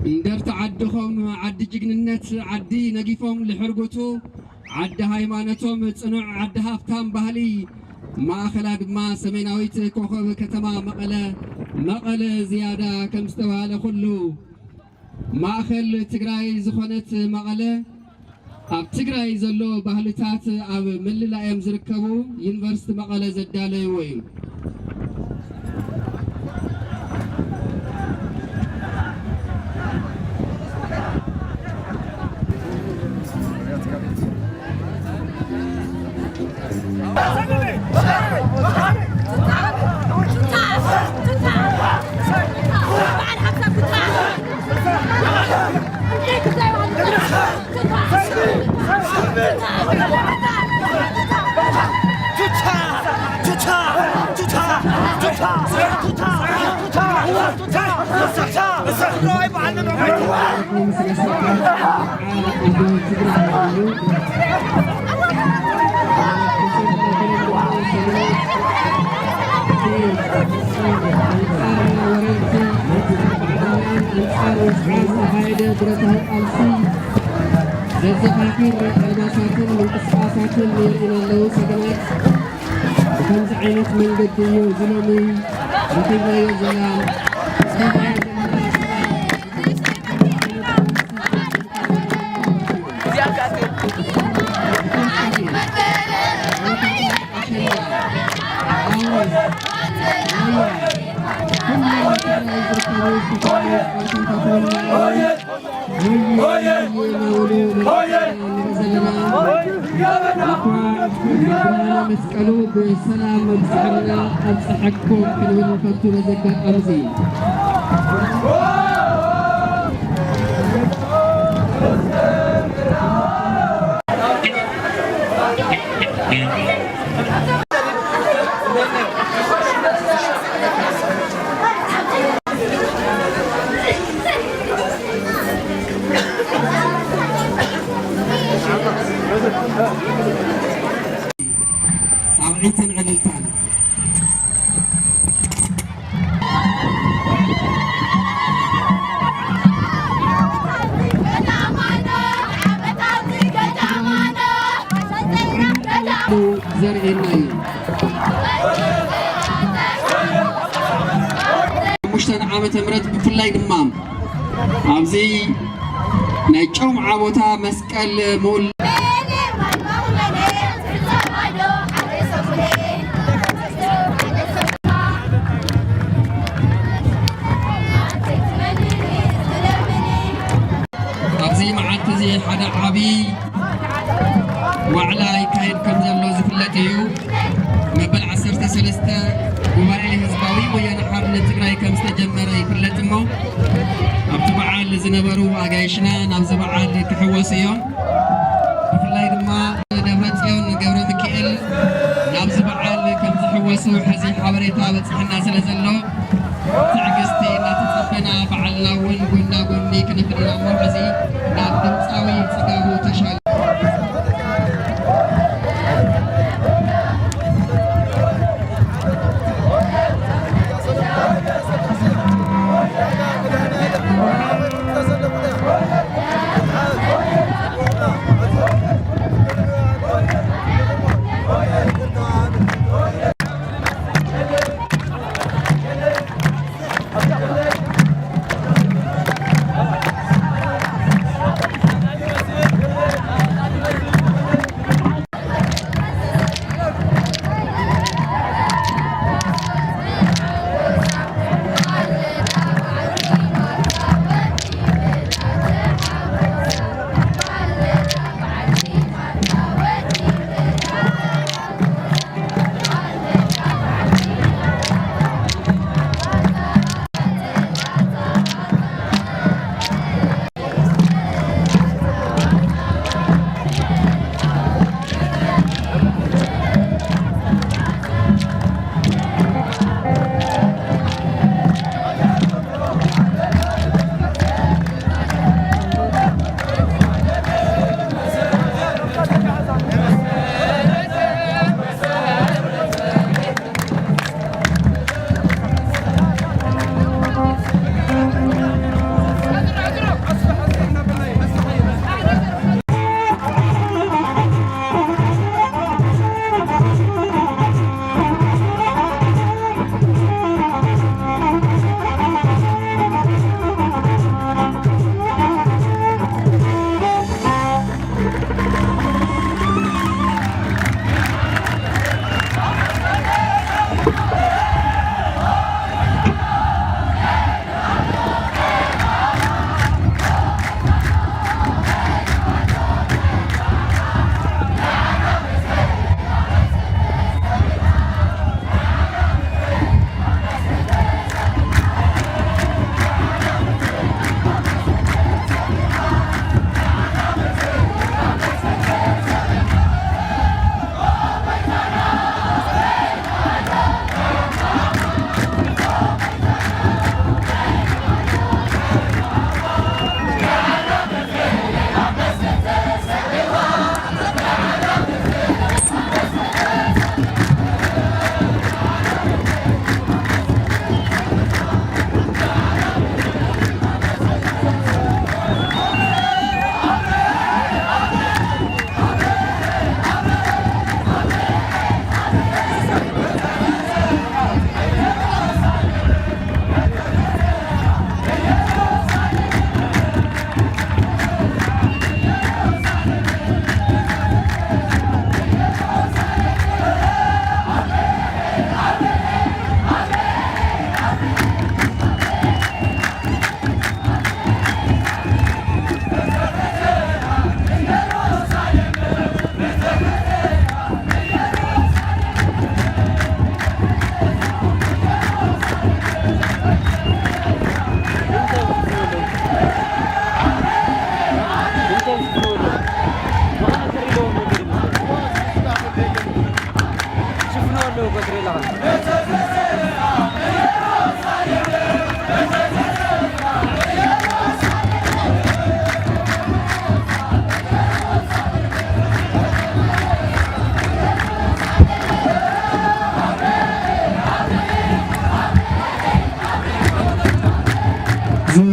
እንደርታ ዓድኹም ዓዲ ጅግንነት፣ ዓዲ ነጊፎም ልሕርጉቱ፣ ዓዲ ሃይማኖቶም ጽኑዕ፣ ዓዲ ሃፍታም ባህሊ፣ ማእኸላ ድማ ሰሜናዊት ኮኸብ ከተማ መቐለ፣ መቐለ ዝያዳ ከም ዝተባህለ ኩሉ፣ ማእኸል ትግራይ ዝኾነት መቐለ፣ ኣብ ትግራይ ዘሎ ባህልታት ኣብ ምልላዮም ዝርከቡ ዩኒቨርሲቲ መቐለ ዘዳለይዎ እዩ። ኣንጻር ወራር ዝተኻየደ ብረታዊ ቃልሲ ዘዘኻኽር ኣልባሳትን ምንቅስቃሳትን የርእዩና ኣለዉ። ሰገናት ብከምዚ ዓይነት መንገዲ እዩ እዚ ሎሚ ረኺብናዮ ዘለና። መስቀሉ ብሰላም ኣብጽሐና ኣብጽሐኩም ክንብል ንፈቱ በዚ ኣጋጣሚ እዚ። ጣቕዒትን ዕልልታን። ዘርእየና እዩ። ሓሙሽተ ዓመተ ምህረት ብፍላይ ድማ ኣብዚ ናይ ጨውዓ ቦታ መስቀል ሙል ኣብዚ መዓልቲ እዚ ሓደ ዓቢ ዋዕላ ይካየድ ከም ዘሎ ዝፍለጥ እዩ። መበል ዓሰርተ ሰለስተ ጉባኤ ህዝባዊ ወያነ ሓርነት ትግራይ ከም ዝተጀመረ ይፍለጥ እሞ፣ ኣብቲ በዓል ዝነበሩ ኣጋይሽና ናብዚ በዓል ክሕወሱ እዮም። ብፍላይ ድማ ደብረጽዮን ገብረ ሚካኤል ናብዚ በዓል ከም ዝሕወሱ ሕዚ ሓበሬታ በጽሐና ስለ ዘሎ፣ ትዕግስቲ እናተጸበና፣ ባዕልና እውን ጎና ጎኒ ክንብል ኢና እሞ፣ ሕዚ ናብ ድምጻዊ ጽጋቡ ተሻገር።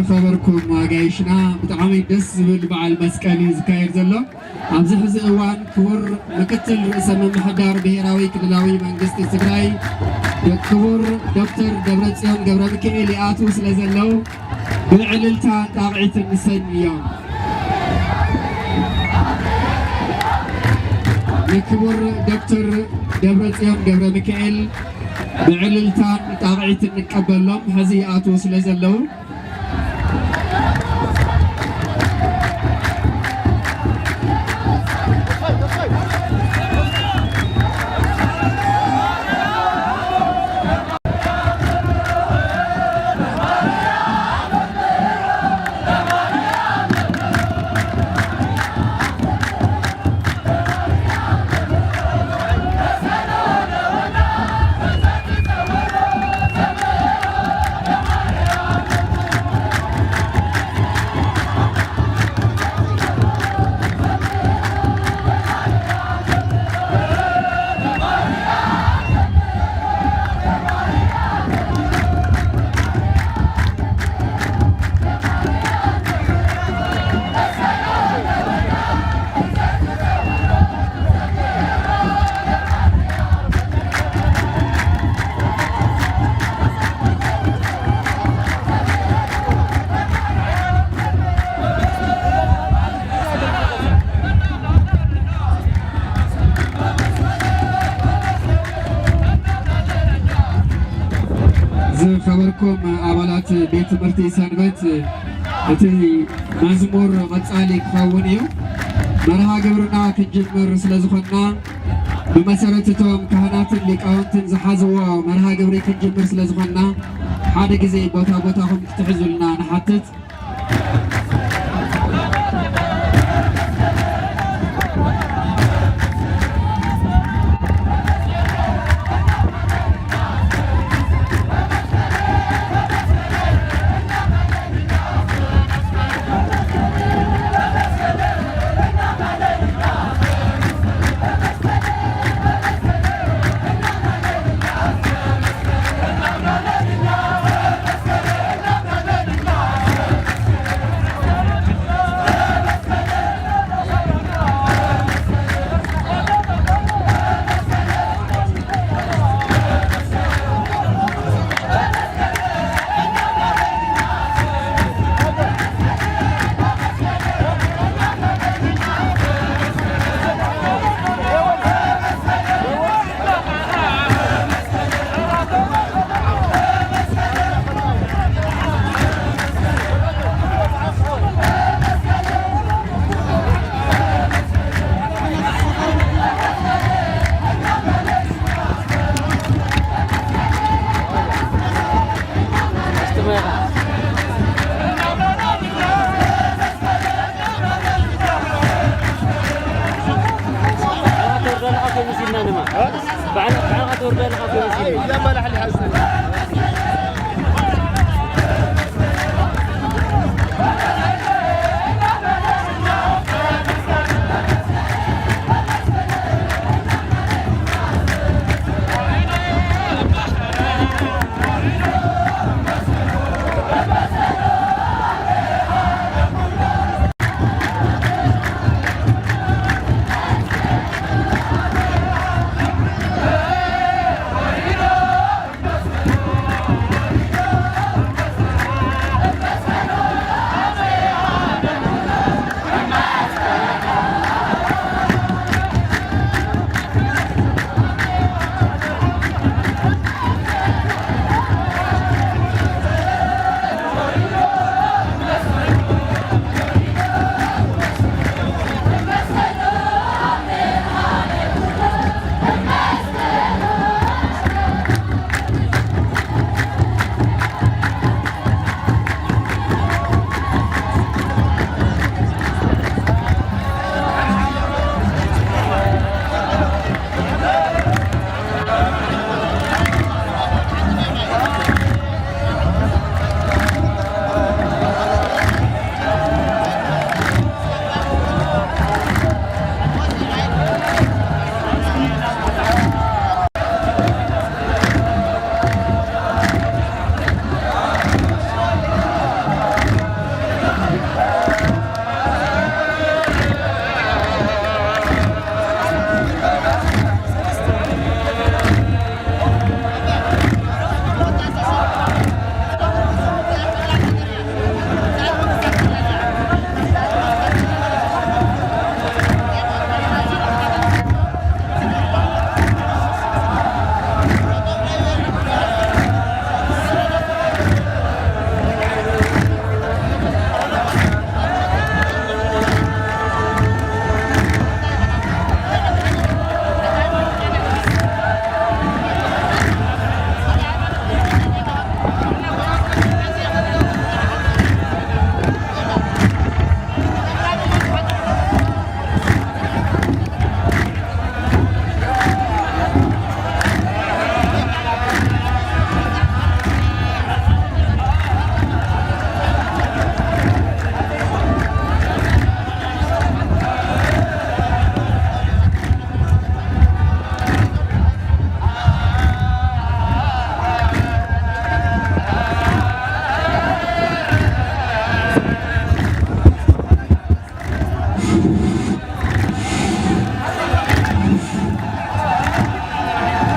ዝኸበርኩም ኣጋይሽና፣ ብጣዕሚ ደስ ዝብል በዓል መስቀል እዩ ዝካየድ ዘሎ። ኣብዚ ሕዚ እዋን ክቡር ምክትል ርእሰ ምምሕዳር ብሔራዊ ክልላዊ መንግስቲ ትግራይ ክቡር ዶክተር ደብረጽዮን ገብረ ሚካኤል ይኣትዉ ስለ ዘለዉ ብዕልልታን ጣቕዒትን ንሰንዮም። ንክቡር ዶክተር ደብረጽዮን ገብረ ሚካኤል ብዕልልታን ጣቕዒትን ንቀበሎም፣ ሕዚ ይኣትዉ ስለ ዘለዉ። ዝኸበርኩም ኣባላት ቤት ትምህርቲ ሰንበት፣ እቲ መዝሙር ቀጻሊ ክኸውን እዩ። መርሃ ግብርና ክንጅምር ስለ ዝኾንና፣ ብመሰረት እቶም ካህናትን ሊቃውንትን ዝሓዝዎ መርሃ ግብሪ ክንጅምር ስለ ዝኾንና፣ ሓደ ግዜ ቦታ ቦታኹም ክትሕዙልና ንሓትት።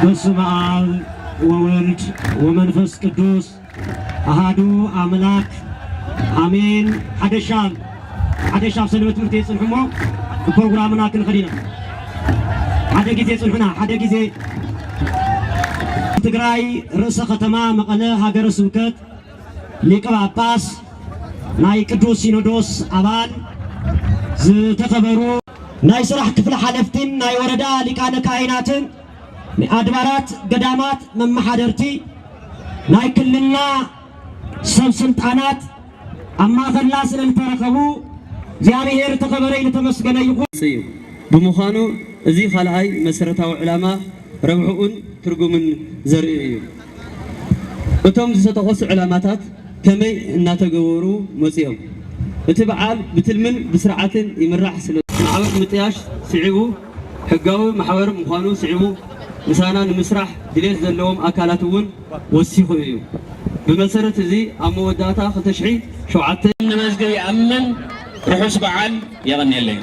በስመ አብ ወወልድ ወመንፈስ ቅዱስ አሃዱ አምላክ አሜን። ሓደ ሻም፣ ሓደ ሻም ሰንበት ትምህርቲ የጽንሑ እሞ ፕሮግራምና ክንኸድ ኢና። ሓደ ግዜ ጽንሑና፣ ሓደ ግዜ። ትግራይ ርእሰ ከተማ መቐለ ሃገረ ስብከት ሊቀ ጳጳስ፣ ናይ ቅዱስ ሲኖዶስ ኣባል፣ ዝተኸበሩ ናይ ስራሕ ክፍሊ ሓለፍትን ናይ ወረዳ ሊቃነ ካህናትን፣ ናይ ኣድባራት ገዳማት መመሓደርቲ፣ ናይ ክልልና ሰብ ስልጣናት ኣብ ማእኸልና ስለ ዝተረኸቡ እግዚኣብሔር ዝተኸበረ ዝተመስገነ ይኹን። እዩ። ብምዃኑ እዚ ካልኣይ መሰረታዊ ዕላማ ረብሕኡን ትርጉምን ዘርኢ እዩ። እቶም ዝተጠቐሱ ዕላማታት ከመይ እናተገበሩ መፂኦም? እቲ በዓል ብትልምን ብስርዓትን ይምራሕ ስለ ማሕበር ምጥያሽ ስዒቡ፣ ሕጋዊ ማሕበር ምዃኑ ስዒቡ፣ ምሳና ንምስራሕ ድሌት ዘለዎም ኣካላት እውን ወሲኹ እዩ። ብመሰረት እዚ ኣብ መወዳእታ ክልተ ሽሕን ሸውዓተን ንመዝገብ ይኣምን። ርሑስ በዓል። የቐንየለይ።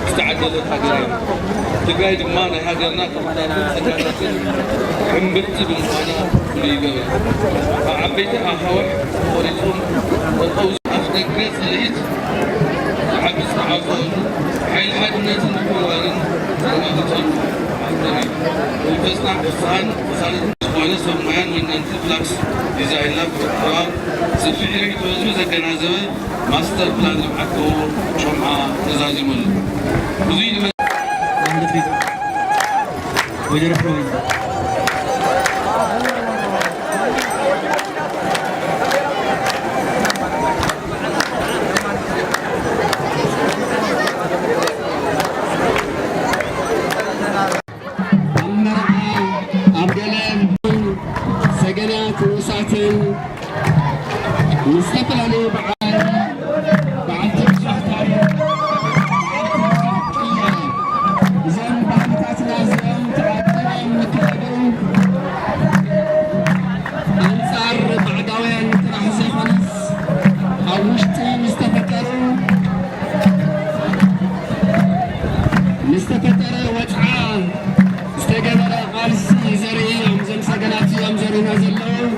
ዝተዓደለት ሃገር እያ። ትግራይ ድማ ናይ ሃገርና ጸጋታትን እምብርቲ ብምዃና ፍሉይ ይገብራ። ኣብ ዓበይቲ ኣኻውሕ ቆሪጾም ጠጠው ኣፍደገ ጽልኢት ዝዓቢ ዝተዓወተሉ ሓይሊ ሓድነትን ምክብባርን ዘረጋግጸሉ ሃገር እዩ። መንፈስና ብፍስሃን ቅሳነትን ዝኾነ ሰብ ሞያን ወነንቲ ፍላክስ ዲዛይንና ብምትሕብባር ሰፊሕ ርእይቶ ህዝቢ ዘገናዘበ ማስተር ፕላን ልምዓት ጎቦ ጮምዓ ተዛዚሙ ኣሎ። ብዙይ ንመ- ወይዘሮ ፍሬወይኒ። ኣብ መርዓ፣ ኣብ ገለ ሰገናት ንኡሳትን ምስ ዝተፈላለዩ በዓል፣ በዓልቲ ብዙሕ ታሪኽ እዞም ባህልታትና እዚኦም ተዓቂቦም ንክኸዱ ኣንጻር ባዕዳውያን ጥራሕ ዘይኮነስ ኣብ ውሽጢ ንዝተፈጠሩ ንዝተፈጠረ ወጽዓ ዝተገበረ ቃልሲ ዘርኢ እዮም። እዞም ሰገናት እዮም ዘርእዩና ዘለዉ።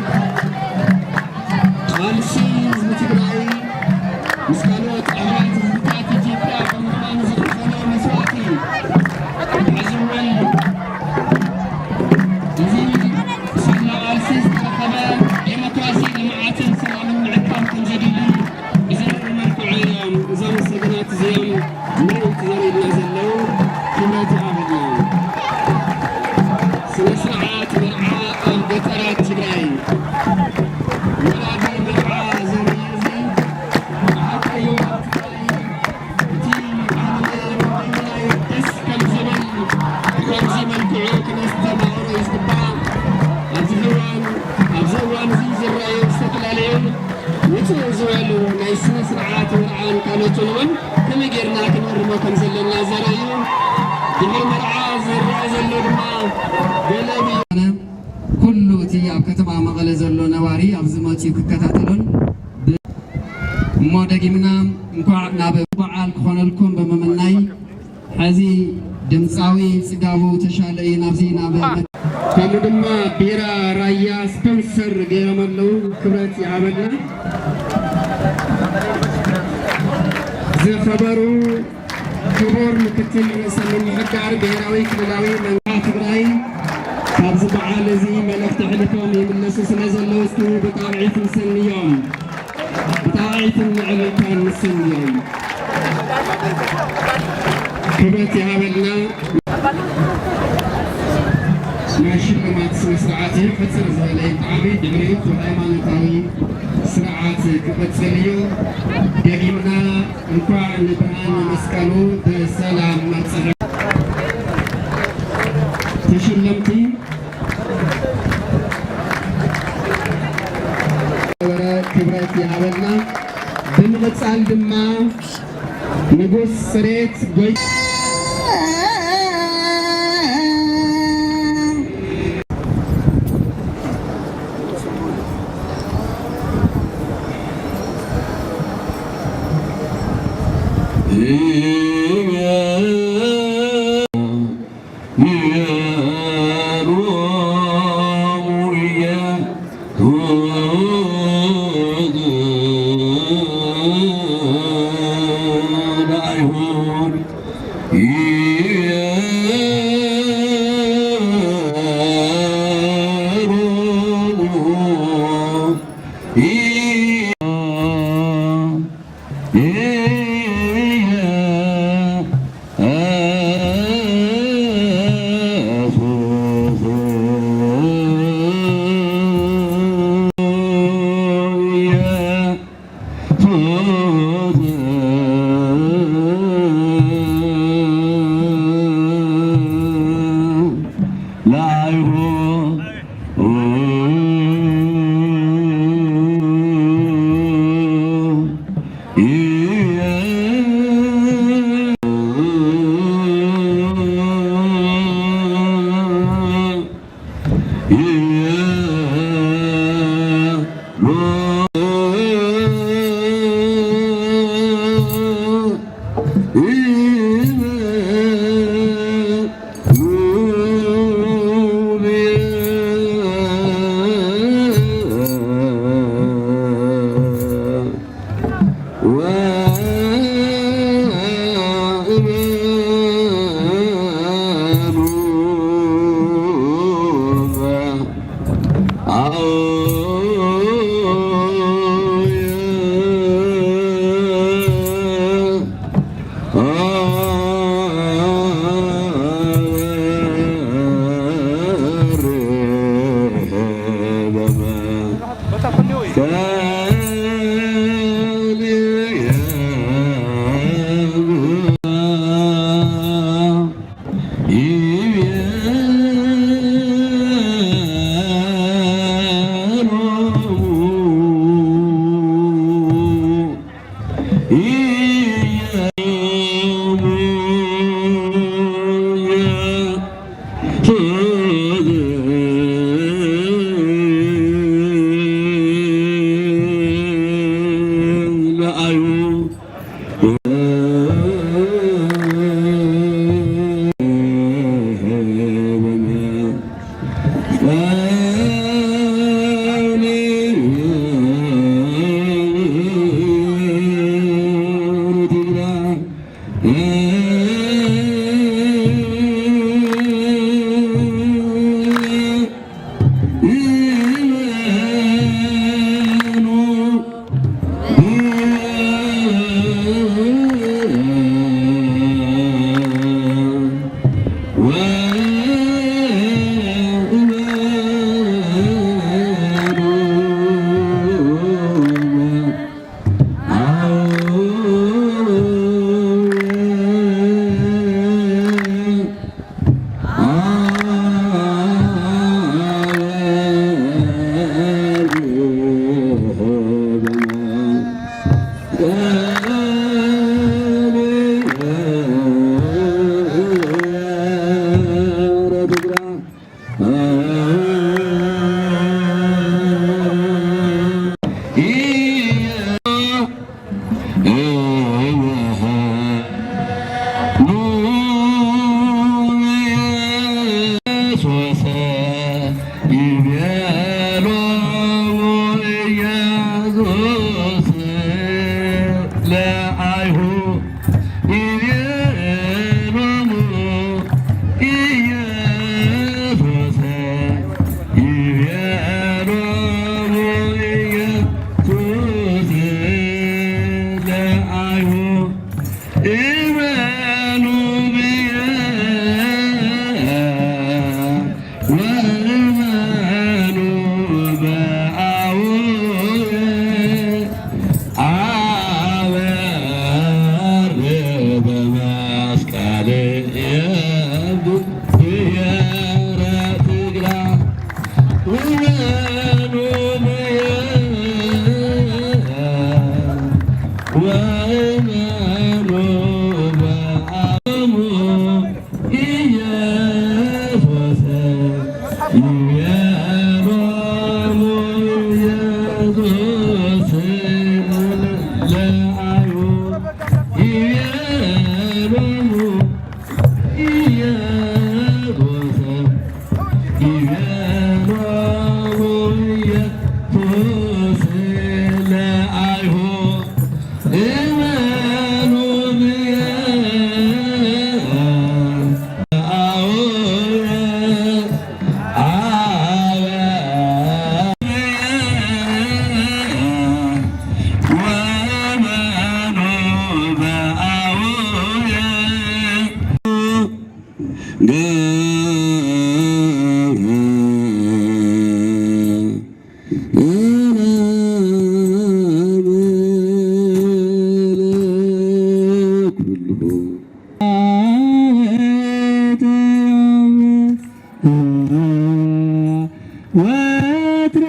ቃልሲ ህዝቢ ትግራይ ምስ ካልኦት ኣሕዋት ህዝብታት ኢትዮጵያ ብምዃን ዝኸፈሎ መስዋእቲ፣ ሕዚ እውን እዚ ሳላ ቃልሲ ዝተረኸበ ዴሞክራሲ፣ ልምዓትን ሰላምን ምዕቃብ ከም ዘድሊ ብዘርኢ መልክዑ እዮም እዞም ሰገናት እዚኦም ምርኢት ዘርእዩና ዘለዉ። ክብረት ይሃበልና። ስነ ስርዓት መርዓ ኣብ ገጠራት ትግራይ። ወራዲ መርዓ ዘርኢ እዚ ብሓቂ ኣብ ትግራይ እቲ መርዓ ደስ ከም ዝብል ብኸምዚ መልክዑ ክነስተማቕሮ እዩ ዝግባእ። ኣብዚ እዋን፣ ኣብዚ እዋን እዚ ዝረኣዩ ዝተፈላለዩ ውፅእ ዝበሉ ናይ ስነ ስርዓት መርዓን ካልኦትን እውን ከመይ ጌርና ክንእርሞ ከም ዘለና ዘርኢ እዩ። ድሕሪ መርዓ ዝረአ ዘሎ ድማ ገለብ እዩ። ኩሉ እቲ ኣብ ከተማ መቐለ ዘሎ ነባሪ ኣብዚ መፂኡ ክከታተሎን ብ-፣ እሞ ደጊምና እንኳዕ ናብ በዓል ክኾነልኩም ብምምናይ፣ ሕዚ ድምፃዊ ፅጋቡ ተሻለ እዩ ናብዚ ናብ መ-፣ ከምኡ ድማ ቢራ ራያ ስፖንሰር ገይሮም ኣለዉ። ክብረት ይሃበልና። ዝኸበሩ ክቡር ምክትል ርእሰ ምምሕዳር ብሔራዊ ክልላዊ መንግስቲ ትግራይ፣ ካብዚ በዓል እዚ መልእኽቲ ኣሕሊፎም ይምለሱ ስለ ዘለዉ፣ እስኪ ብጣቕዒት ንሰንዮም። ብጣቕዒትን ምዕልልታን ንሰንዮም። ክብረት ይሃበልና። ናይ ሽልማት ስነ ስርዓት እዩ። ሕጽር ዝበለ ይጠዓሚ፣ ድሕሪኡ ብሃይማኖታዊ ስርዓት ክቕጽል እዩ። ደጊምና እንኳዕ ንብርሃነ መስቀሉ ብሰላም ኣብፀሐ። ተሸለምቲ ክብረት ይሃበልና። ብምቕፃል ድማ ንጉስ ስሬት ጎይ- ወትረ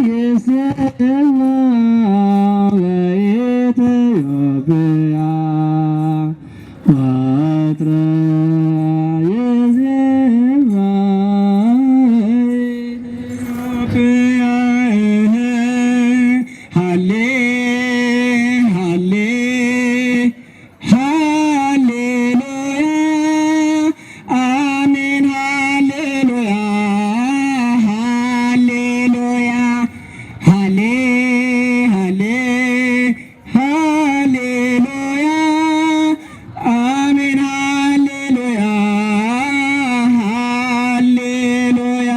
ይዜማ በኢትዮጵያ፣ ወትረ ይዜማ በኢትዮጵያ። ሃሌ ሃሌ ሃሌሉያ፣ አሜን፣ ሃሌሉያ፣ ሃሌሉያ፣ ሃሌ፣ ሃሌ፣ ሃሌሉያ፣ አሜን፣ ሃሌሉያ፣ ሃሌሉያ።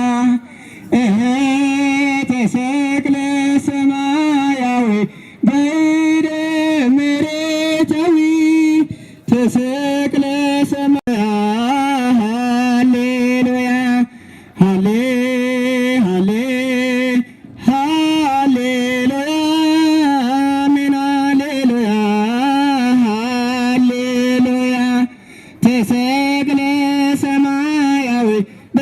እህ፣ ተሰቅለ ሰማያዊ በይደ መሬታዊ፣ ተሰቅለ ሰማያ፣ ሃሌሉያ፣ ሃሌ፣ ሃሌ፣ ሃሌሉያ፣ አሜን፣ ሃሌሉያ፣ ሃሌሉያ። ተሰቅለ ሰማያዊ በ